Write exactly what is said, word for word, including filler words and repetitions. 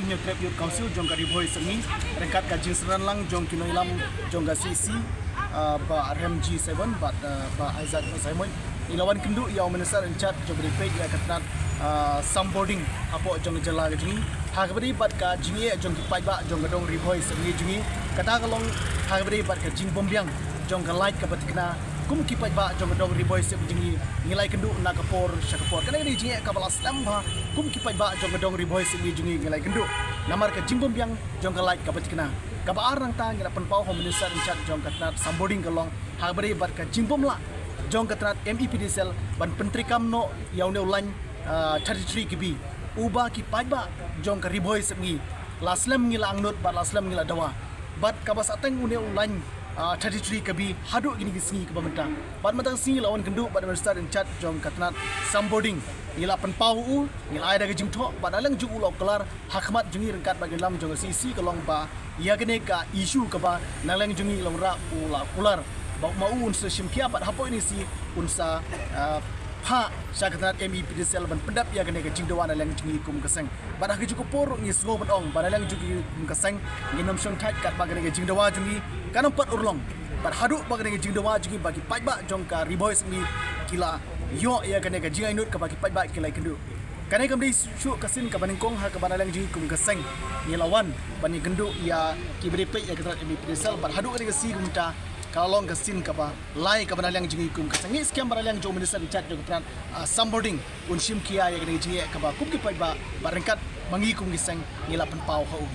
Hynñiewtrep Youth Council jong ka Ri Bhoi Sepngi ryngkat ka jingsynran lang jong ki nongïalam jong ka C C, ah, Bah Remji Saibon bad, ah, Bah Isaac Saimon, ngi la wan kynduh ïa u Minister in charge jong ka Ri Peit ïa ka tnat, ah, Sambording hapoh jong ka jylla ka jong ngi ha kaba ïadei bad ka jingeh jong ki paidbah jong ka dong Ri Bhoi Sepngi jong ngi. Kata ka long ha kaba ïadei bad ka jingbymbiang jong ka light kaba tikna kum ki paidbah jong ka dong Ri Bhoi Sepngi jong ngi, ngi la ïakynduh na ka por sha ka por. Kane ka dei ka jingeh kaba la slem bha kum ki paidbah jong ka dong Ri Bhoi Sepngi jong ngi, ngi la ïakynduh namar ka jingbymbiang jong ka light kaba tikna. Kaba ar nangta ngi la pynpaw ha u Minister in charge jong ka tnat Sambording ka long ha kaba ïadei bad ka jingbymlah jong ka tnat M E P D S L ban pyntreikam noh ïa une u lain, ah, thirty-three K V uba ki paidbah jong ka Ri Bhoi Sepngi la slem ngi la angnud bad la slem ngi la dawa. Bad kaba sahteng une u lain, ah, thirty-three K V haduh kine ki sngi kiba mynta. Bad mynta ka sngi la wan kynduh bad u Minister in charge jong ka tnat Sambording, ngi la pynpaw u, ngi la ai da ka jingthoh bad na liang jong u la kular ha khmat jong ngi ryngkat bad ki nongïalam jong ka C C ka long ba ïa kane ka issue kaba na liang jong ngi la wanrah u la kular ba ma u un sa shim khia bad hapoh ine i sngi un sa, ah, phah sha ka tnat M E P D S L ban pyndep ïa kane ka jingdawa na liang jong ngi kum ka seng. Bad ha kajuh ka por ruh ngi sngew ban ong ba na liang jong ngi kum ka seng ngin ym shong thait katba kane ka jingdawa jong ngi kan ym pat urlong. Bad haduh ba kane ka jingdawa jong ngi ba ki paidbah jong ka Ri Bhoi Sepngi ki la ïoh ïa kane ka jingaiñnud kaba ki paidbah ki la ïakynduh. Kane kam dei shuh ka sien kaba nyngkong ha kaba na liang jong ngi kum ka seng ngi la wan ban ïakynduh ïa kiba ïadei bad ïa ka tnat M E P D S L bad haduh kane ka sngi kumta ka la long ka sien kaba lai kaba na liang jong ngi kum ka seng. Ngi skhem ba na liang jong u Minister in charge jong ka tnat, ah, Sambording un shim khia ïa kane ka jingeh kaba kum ki paidbah bad ryngkat ma ngi kum ki seng ngi la pynpaw ha u.